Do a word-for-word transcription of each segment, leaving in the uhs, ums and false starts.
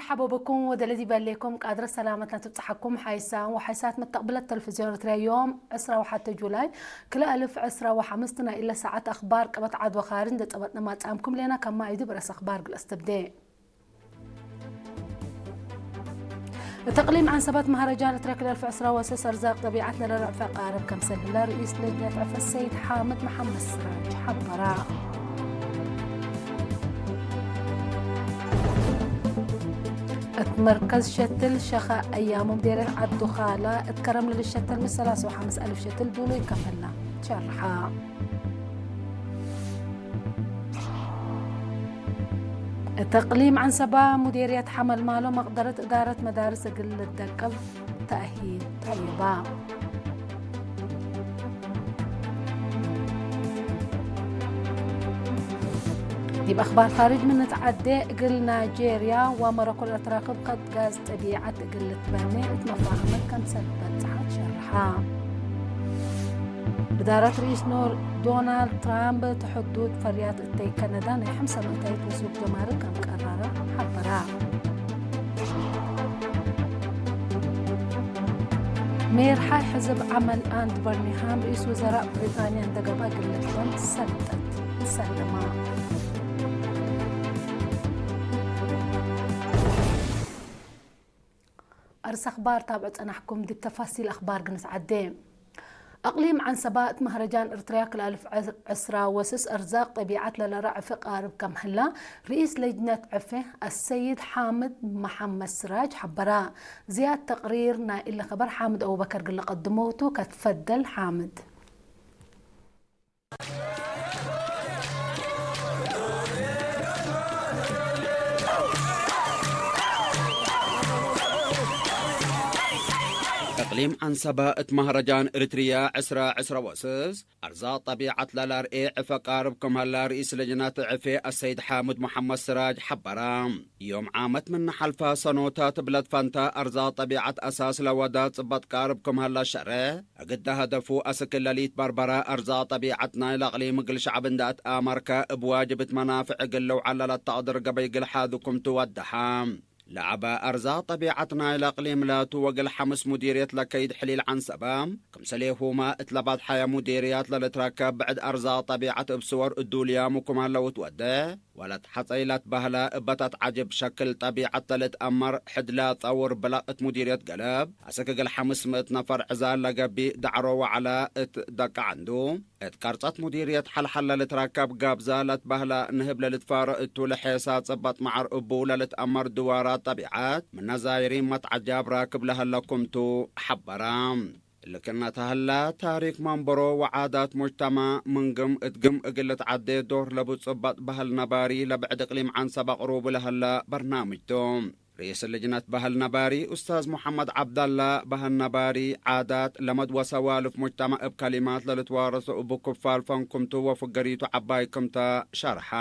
ሐቦብኩም ወደለ ዲበሌኩም ቃድረ ሰላመት ለትብጽሐኩም ሓይሳን ወሓይሳት መተቅብለት ተለፍዝዮን ኤረትርያ ዮም ዕስራ ወሐተ ጁላይ ክልኤ አልፍ ዕስራ ወሐምስ ናይ እለ ሳዐት አኽባር ቅበት ዐድ ወካርጅ እንዴ ጸበጥነ ማጽአምኩም ሌና። ከማይ ዲብ ረአስ አኽባር እግል አስተብዴ። እት እቅሊም ዐንሰበት መሀረጃን ኤረትርያ ክልኤ አልፍ ዕስራ ወሰስ አርዛቅ ጠቢዐት ለለረዕፈ ቃርብ ከምሰል ህለ ርኢስ ለጅነት ዕፈ ሰይድ ሓምድ መሐመድ ስራጅ ሐበራ። እት መርከዝ ሸትል ሸኸ አያሙ ምዴርየት ዐድ ዱኻላ እት ከረም ለልሸተል ምን ሰላሰ ወሐምስ አልፍ ሸትል ዱሉይ ከም ህላ ሸርሐ። እት እቅሊም ዐንሰባ ሙዴርየት ሐመልማሎ መቅደረት እዳረት መዳርስ እግል ልትደቀብ ተእሂል ጠይባ። ዲብ አኽባር ካርጅ ምን ንትዐዴ፣ እግል ናይጄርያ ወሞሮኮ ለልትራክብ ከጥ ጋዝ ጠቢዐት እግል ልትበኔ እት መፋሀመት ከምሰል በጽሐት ሸርሐ። እዳረት ርኢስ ኖር ዶናልድ ትራምፕ፣ እት ሕዱድ ፈርያት እተይ ከነዳ ናይ ሐምሰ ምእታይት ወሱቅ ጀማርክ ከም ቀረረ ሐበራ። ሜር ሓይ ሕዝብ ዐመል አንድ በርሚንግሃም ርኢስ ውዘራእ ብሪጣንያ እንዴ ገብአ ግለቶም ሰልጠት ሰለማ። አርስ አኽባር ታብዑ ጸናሕኩም። ዲብ ተፋሲል አኽባር ግንትዓዴ። እቅሊም ዐንሰባ እት መህረጃን ኤረትርያ ክልኤ አልፍ ዕስራ ወስስ አርዛቅ ጠቢዐት ለለረዕፍ ቃርብ ከም ህላ፣ ርኢስ ለጅነት ዕፌ አሰይድ ሓምድ መሐመድ ስራጅ ሐበራ። ዝያድ ተቅሪር ናይ እሊ ከበር ሓምድ አቡበከር እግል ለቀድሞ ቱ። ከትፈደል ሓምድ። እቅሊም ዐንሰባ እት መህረጃን ኤረትርያ ዕስራ ዕስራ ወስስ አርዛቅ ጠቢዐት ለለርኤ ዕፈ ቃርብ ክም ሀላ ርኢስ ለጅነት ዕፌ አሰይድ ሓምድ መሐመድ ስራጅ ሐበራ። ዮም ዓመት ምን ሐልፈ ሰኖታት እብ ለትፈንተ አርዛቅ ጠቢዐት አሳስ ለወደ ጽበጥ ቃርብ ክም ሀላ ሸሬ፣ እግደ ሀደፉ አስክ ለሊት በርበረ አርዛቅ ጠቢዐት ናይለ አቅሊም እግል ሸዕብ እንደ አትአመርከ እብ ዋጅብ እት መናፍዕ እግል ለውዐለ ለተቅድር ገበይ እግል ሓዙ ክም ቱ ወደሐ። ለዐበ አርዛቅ ጠቢዐት ናይለ አቅሊም ላቱ ወእግል ሐምስ ሙዲርየት ለከይድ ሕሊል ዐንሰበ፣ ክምሰሌሁመ እት ለባድሐየ ሙዲርያት ለልትረከብ ብዕድ አርዛቅ ጠቢዐት እብ ስወር እዱልያሙ ክም ሀለው ትወዴ፣ ወለት ሐጸይ ለትበህለ እበ ተትዐጅብ ሸክል ጠቢዐት ለልትአመር ሕድ ለጸውር ብለቅ እት ሙዲርየት ገለብ አስክ እግል ሐምስ ምእት ነፈር ዕዛል ለገብእ ደዕሮ ወዐለ እት ደቀ ዐንዱ። እት ቀርጸት ሙዲርየት ሐልሐለ ልትረከብ ጋብዛ ለትበህለ ንህብ ለልትፋረ እቱ፣ ለሔሳ ጽበጥ መዐር እቡ ለልትአመር ድዋራት ጠቢዐት፣ ምነ ዛይሪን መትዐጃብ ራክብ ለሀለ ክምቱ ሐበረ። እሊ ክእነ ተሀላ፣ ታሪክ መንበሮ ወዓዳት ሙጅተማዕ ምን ግም እት ግም እግል ልትዐዴ ዶር ለቡ ጽበጥ በህል ነባሪ ለብዕድ እቅሊም ዐንሰብ አቅሩቡ ለሀለ በርናምጅ ቱ። ርኢስ ልጅነት በህል ነባሪ ኡስታዝ ሙሐመድ ዐብደላ፣ በህል ነባሪ ዓዳት ለመድ ወሰዋልፍ ሙጅተማዕ እብ ከሊማት ለልትዋረሱ እቡ ክፋል ፈን ክምቱ ወፍገሪቱ ዐባይ ክምተ ሸርሐ።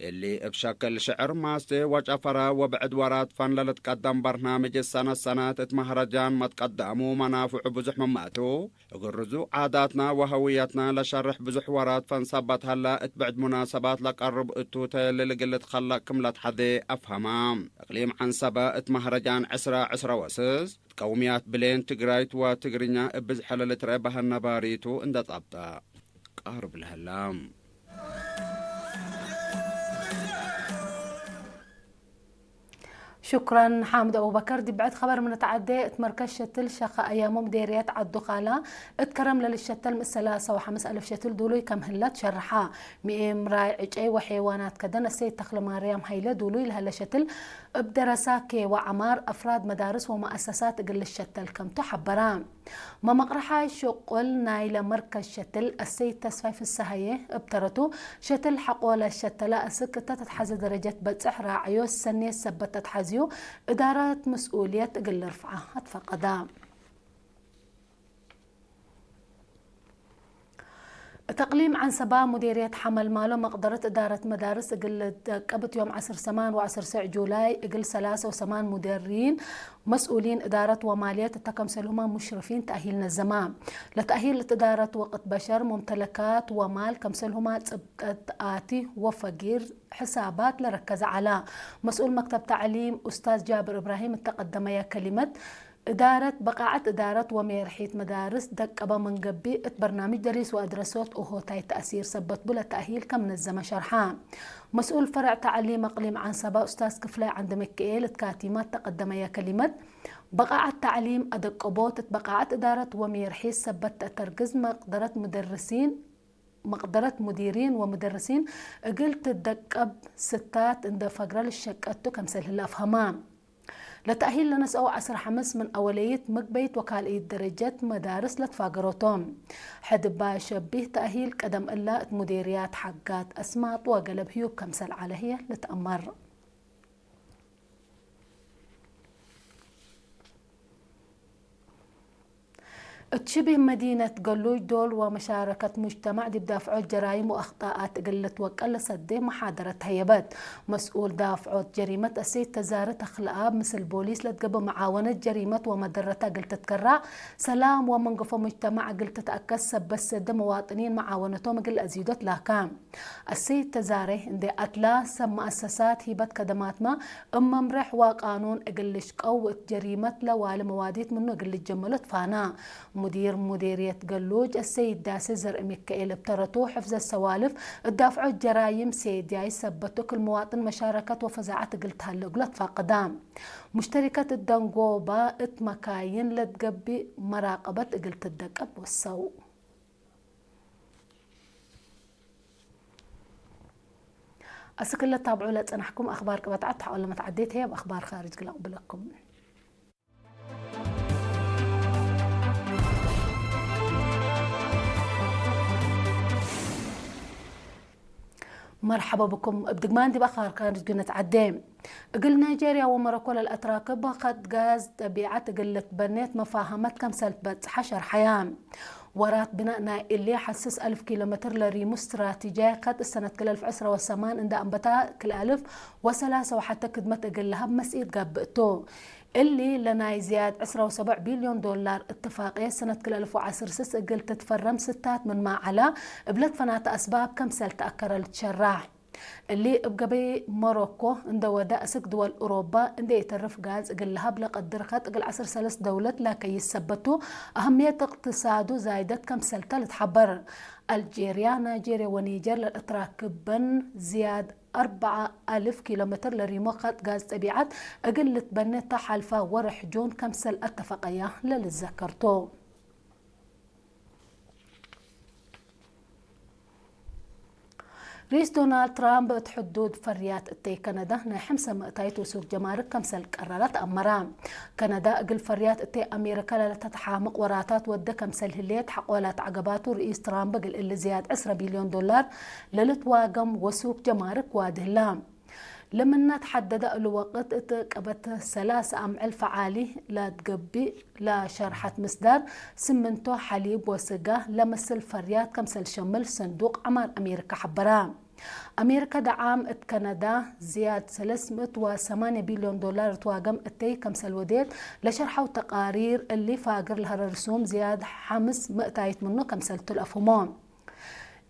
እሊ እብ ሸክል ሽዕር፣ ማስቴ ወጨፈራ ወብዕድ ወራት ፈን ለልትቀደም በርናምጅ ሰነት ሰነት እት መህረጃን መትቀዳሙ መናፍዑ ብዙሕ ምማቱ፣ እግል ርዙቅ ዓዳትና ወሀውየትና ለሸርሕ ብዙሕ ወራት ፈን ሰበት ሀላ፣ እት ብዕድ ሙናሰባት ለቀርብ እቱ ተየልል እግል ልትከለቅ ክም ለትሐዜ አፍሀማ። እቅሊም ዐንሰበ እት መህረጃን ዕስራ ዕስራ ወስስ፣ እት ቀውምያት ብሌን ትግራይት ወትግርኛ እብ ብዝሐ ለልትረኤ በህል ነባሪቱ እንዴ ጸብጠ ቃርብ ለህላ። ሹክረን ሓምድ አቡበከር። ዲብ ብዕድ ኸበር ምን ተዐዴ፣ እት መርከዝ ሸትል ሸኸ አያሙ ምዴርየት ዐዱ ኻላ እት ከረም ለልሸተል ምን ሰላሰ ወሐምስ አልፍ ሸትል ዱሉይ ከም ህለ ትሸርሐ። ምኤም ራይ ዕጨይ ወሔዋናት ከደን እሰይድ ተክለማርያም ሀይለ ዱሉይ ለሀለ ሸትል እብ ደረሳ ኬ ወዐማር አፍራድ መዳርስ ወመአሰሳት እግል ልሸተል ከምቱ ሐበራ። መመቅረሓይ ሽቁል ናይለ መርከዝ ሸትል አሰይድ ተስፋይ ፍሰሃዬ እብ ተረቱ፣ ሸትል ሐቆ ለሸተለ አስክ እተ ተትሐዜ ደረጀት በጽሕ ራዕዮ ሰኔት ሰበት ተትሐዝዩ እዳረት መስኡልየት እግል ልርፍዓ አትፈቀዳ። እት አቅሊም ዐንሰባ ሙዴርየት ሐመልማሎ መቅደረት እዳረት መዳርስ እግል ልደቀብ እት ዮም ዐስር ሰማን ወዐስር ሰዕ ጁላይ እግል ሰላሰ ወሰማን ሙደሪን መስኡሊን እዳረት ወማልየት እተ ከምሰልሁመ ሙሽርፊን ተእሂል ነዘማ። ለተእሂል እት እዳረት ወቅት በሸር፣ ሙምተለካት ወማል ከምሰልሁመ ጽብጠት አቲ ወፈጊር ሕሳባት ለረከዘ ዐላ። መስኡል መክተብ ተዕሊም ኡስታዝ ጃብር እብራሂም እተ ቀደመየ ከሊመት፣ እዳረት፣ በቃዐት እዳረት ወሜርሒት መዳርስ ደቀበ ምን ገብእ፣ እት በርናምጅ ደሪስ ወአድረሶት ኦሆታይ ተእሲር ሰበት ቡ ለተእሂል ከም ነዘመ ሸርሐ። መስኡል ፈርዕ ተዕሊም አቅሊም ዐንሰባ ኡስታዝ ክፍላይ ዐንደሚካኤል እት ካቲማት ተቀደመየ ከሊመት፣ በቃዐት ተዕሊም አደቀቦት፣ እት በቃዐት እዳረት ወሜርሒት ሰበት ተአተርግዝ መቅደረት ሙደርሲን መቅደረት ሙዲሪን ወሙደርሲን እግል ትደቀብ ስታት እንዴ ፈግረ ልሸቀቱ ከምሰል ህለ አፍሀማ። ለተእሂል ለነስአው ዐስር ሐምስ ምን አወለይት ምግበይት ወካልእይት ደረጀት መዳርስ ለትፋገረቶም። ሕድባ ሸቢህ ተእሂል ቀደም እላ እት ሙዴርያት ሐጋት አስማጥ ወገለብ ህዩብ ከምሰል ዐለ ህዬ ልትአመር። እት ሽቢህ መዲነት ገሉጅ ዶል ወመሻረከት ሙጅተማዕ ዲብ ዳፍዖት ጀራይም ወአክጣኣት እግል ልትወቀል ለሰዴ መሓደረት ተህየበት። መስኡል ዳፍዖት ጀሪመት አሰይድ ተዛረ ተክለአብ፣ ምስል ቦሊስ ለትገብእ መዓወነት ጀሪመት ወመደረታ እግል ትትከራዕ፣ ሰላም ወመንገፎ ሙጅተማዕ እግል ትትአከድ ሰበት ሰዴ መዋጥኒን መዓወነቶም እግል አዚዶ ትላካ። አሰይድ ተዛሬ እንዴ አትላ፣ ሰብ መአሰሳት ሂበት ከደማትመ እብ መምሬሕ ወቃኑን እግል ልሽቀው ወእት ጀሪመት ለዋሊ መዋዲት ምኑ እግል ልጀመሎ ትፋና። ሙዲር ሙዴርየት ገሉጅ አሰይድ ዳሴ ዘርእ ሚካኤል እብ ተረቱ፣ ሕፍዘት ሰዋልፍ እት ዳፍዖት ጀራይም ሴድያይ ሰበቱ፣ ክል መዋጥን መሻረከት ወፈዛዐት እግል ተሀለ እግሎ ትፋቅዳ። ሙሽተሪከት እት ደንጎባ እት መካይን ለትገብእ መራቀበት እግል ትደቀብ ወሰው። አስክ ለታብዑ ለጸናሕኩም አክባር ቅበጣዐት ተሐወለ መትዓዴት ህዬ፣ እብ አክባር ካርጅ ግለ አቅብለኩም። መርሐበ ብኩም። እብ ድግማን ዲብ አክባር ካርጅ ግነ ተዓዴ። እግል ናይጄርያ ወሞሮኮ ለልአትራክብ ኸጥ ጋዝ ጠቢዐት እግል ልትበኔት መፋሀመት ከምሰል ትበጽሐ ሸርሐያ። ወራት ብናእ ናይ እሊ ሐስስ አልፍ ኪሎ ሜትር ለሪሙ ስትራቲጂያይ ኸጥ ሰነት ክል አልፍ ዕስራ ወሰማን እንደ አንበታ ክል አልፍ ወሰላሰ ወሐተ ክድመት እግል ለሀብ መስኢት ጋብእ ቱ። እሊ ለናይ ዝያድ ዕስራ ወሰቡዕ ቢልዮን ዶላር እትፋቅየት ሰነት ክል አልፍ ወዐስር ስስ እግል ትትፈረም ስታት ምንመ ዐላ፣ እብ ለትፈናተ አስባብ ከምሰል ተአከረ ልትሸራሕ። እሊ እብ ገበይ ሞሮኮ እንደ ወደ፣ አስክ ድወል ኡሮባ እንደ ኢተርፍ ጋዝ እግል ለሀብ ለቀድር ኸጥ እግል ዐስር ሰለስ ደውለት ለከይስ ሰበት ቱ፣ አህምየት እቅትሳዱ ዛይደት ከምሰልተ ልትሐበር። አልጄርያ፣ ናይጄርያ ወኒጀር ለልአትራክበን ዝያድ አርበዓ አልፍ ኪሎ ሜትር ለሪሞ ኸጥ ጋዝ ጠቢዐት እግል ልትበኔ ተ ሐልፋ ወርሕ ጁን ከምሰል አተፈቀያ ለልዘከር ቱ። ርኢስ ዶናልድ ትራምፕ እት ሕዱድ ፈርያት እተይ ከነዳ ናይ ሐምሰ ምእታይት ወሱክ ጀማርክ ከምሰል ቀረረት አመራ። ከነዳ እግል ፈርያት እተይ አሜሪካ ለለተትሓምቅ ወራታት ወደ ከምሰል ህሌት ሐቆላት ዐገባቱ ርኢስ ትራምፕ እግል እሊ ዝያድ ዕስረ ቢልዮን ዶላር ለልትዋገም ወሱክ ጀማርክ ዋዲ ህላ። ለምነ ተሐደደ እሉ ወቅት እት ቀበት ሰላሰ አምዕል ፈዓሊ ለትገብእ ለሸርሐት ምስዳር ስምንቶ ሐሊብ ወስጋ ለመስል ፈርያት ከምሰል ሸምል ሰንዱቅ ዐማር አሜሪካ ሐበረ። አሜሪካ ደዓም እት ከነዳ ዝያድ ሰለስ ምእት ወሰማንየ ቢልዮን ዶላር እትዋገም እተይ ከምሰል ወዴት ለሸርሐው ተቃሪር እሊ ፋግር ለሀረ ርሱም ዝያድ ሐምስ ምእታይት ምኑ ከምሰል ቱ ለአፍህሞ።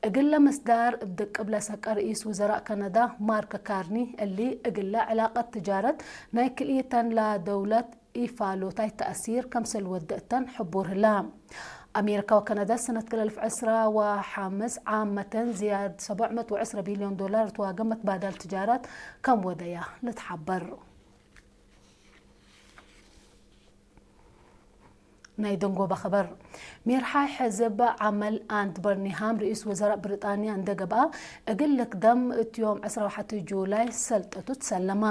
እግለ ምስዳር እብ ድቅብ ለሰቀ ርኢስ ውዘራእ ከነዳ ማርክ ካርኒ፣ እሊ እግለ ዕላቀት ትጃረት ናይ ክልኢተን ለደውለት ኢፋሎታይ ተእሲር ከምሰል ወደ እተን ሕቡር ህላ። አሜሪካ ወከነዳ ሰነት ክል አልፍ ዕስራ ወሐምስ ዓመተን ዝያድ ሰብዕ ምእት ወዕስረ ቢልዮን ዶላር እትዋገመት ባዳል ትጃረት ከም ወደያ ልትሓበር። ናይ ደንጎበ ኸበር። ሜርሓይ ሕዝብ ዐመል አንድ በርኒሃም ርኢስ ውዘራእ ብሪጣንያ እንዴ ገብአ፣ እግል ልክደም እት ዮም ዕስራ ወሐቲ ጁላይ ሰልጠቱ ትሰለመ።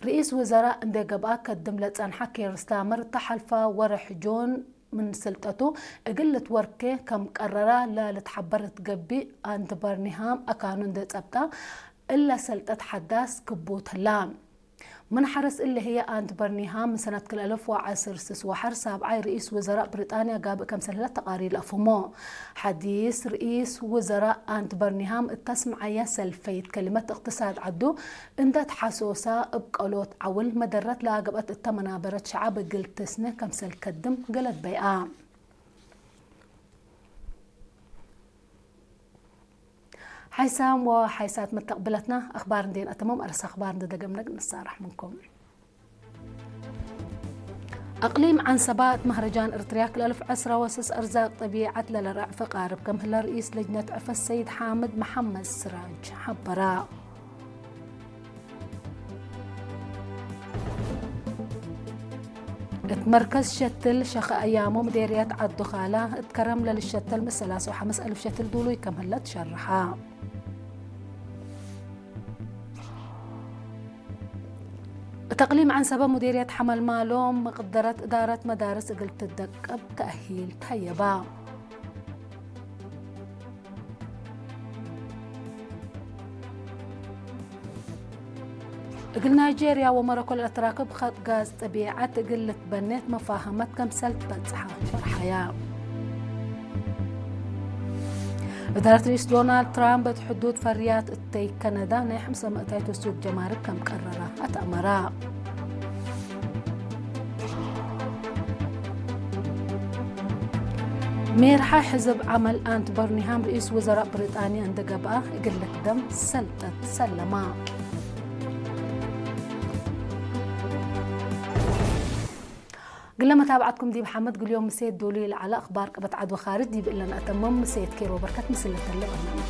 ርኢስ ውዘራእ እንዴ ገብአ ከድም ለጸንሐ ኬር ስታመር፣ እተ ሐልፈ ወርሕ ጁን ምን ስልጠቱ እግል ልትወርኬ ከም ቀረረ ለልትሐበር እት ገቢእ፣ አንድ በርኒሃም አካኑ እንዴ ጸብጠ፣ እለ ሰልጠት ሐዳስ ክቡት ህላ። ምን ሐርስ እሊ ህዬ፣ አንት በርኒሃም ምን ሰነት ክልኤ አልፍ ወዐስር ስስ ወሐር ሳብዓይ ርኢስ ውዘራእ ብሪጣንያ ጋብእ ከምሰል ህለ ተቃሪር ለአፍህሞ። ሐዲስ ርኢስ ውዘራእ አንት በርኒሃም እተ አስምዐየ ሰልፈይት ከሊመት እቅትሳድ ዐዱ እንደ ተሐሶሳ እብ ቀሎት ዐውል መደረት ለአገብአት እተ መናበረት ሸዐብ እግል ትስነ ከምሰል ከድም ገለት በይአ። ሓይሳም ወሓይሳት መተቅብለትና፣ አኽባር እንዴ ነአተምም አርስ አኽባር እንዴ ደገምነ እንሳረሕ ምንኩም። አቅሊም ዐንሰባ እት መህረጃን እርትርያ ክል አልፍ ዐስራ ወስስ አርዛቅ ጠቢዐት ለለረዕፈ ቃርብ ከም ህለ ርኢስ ለጅነት ዕፈት ሰይድ ሓምድ መሐመድ ስራጅ ሐበራ። እት መርከዝ ሸትል ሸኸ አያሞ ምዴርየት ዐዱ ኻላ እት ከረም ለልሸተል ምን ሰላሳ ወሐምስ አልፍ ሸትል ዱሉይ ከም ህለ ትሸርሐ። እት አቅሊም ዐንሰበ ሙዴርየት ሐመልማሎ መቅደረት እዳረት መዳርስ እግል ትደቀብ ተእሂል ተሀየባ። እግል ናይጄርያ ወሞሮኮ ለልአትራክብ ኸጥ ጋዝ ጠቢዐት እግል ልትበኔት መፋሀመት ከምሰል ትበጽሐ ሸርሐያ። እዳረት ርኢስ ዶናልድ ትራምፕ እት ሕዱድ ፈርያት እተይ ከነዳ ናይ ሐምሰ መእታይት ወሱግ ጀማርክ ከም ቀረራ አትአመራ። ሜርሐ ሕዝብ ዐመል አንት በርኒሃም ርኢስ ውዘራእ ብሪጣንያ እንዴ ገብአ እግል ልክደም ሰልጠት ሰለማ። ግለ መታብዐትኩም ዲብ ሓመድ ግልዮም ምሴት ዶሉ ለዐለ አኽባር ቅበት ዐድ ወካርጅ ዲብ እለን አተምም ምሴት ኬሮ በርከት ምስል ለተለ በርናምጅ።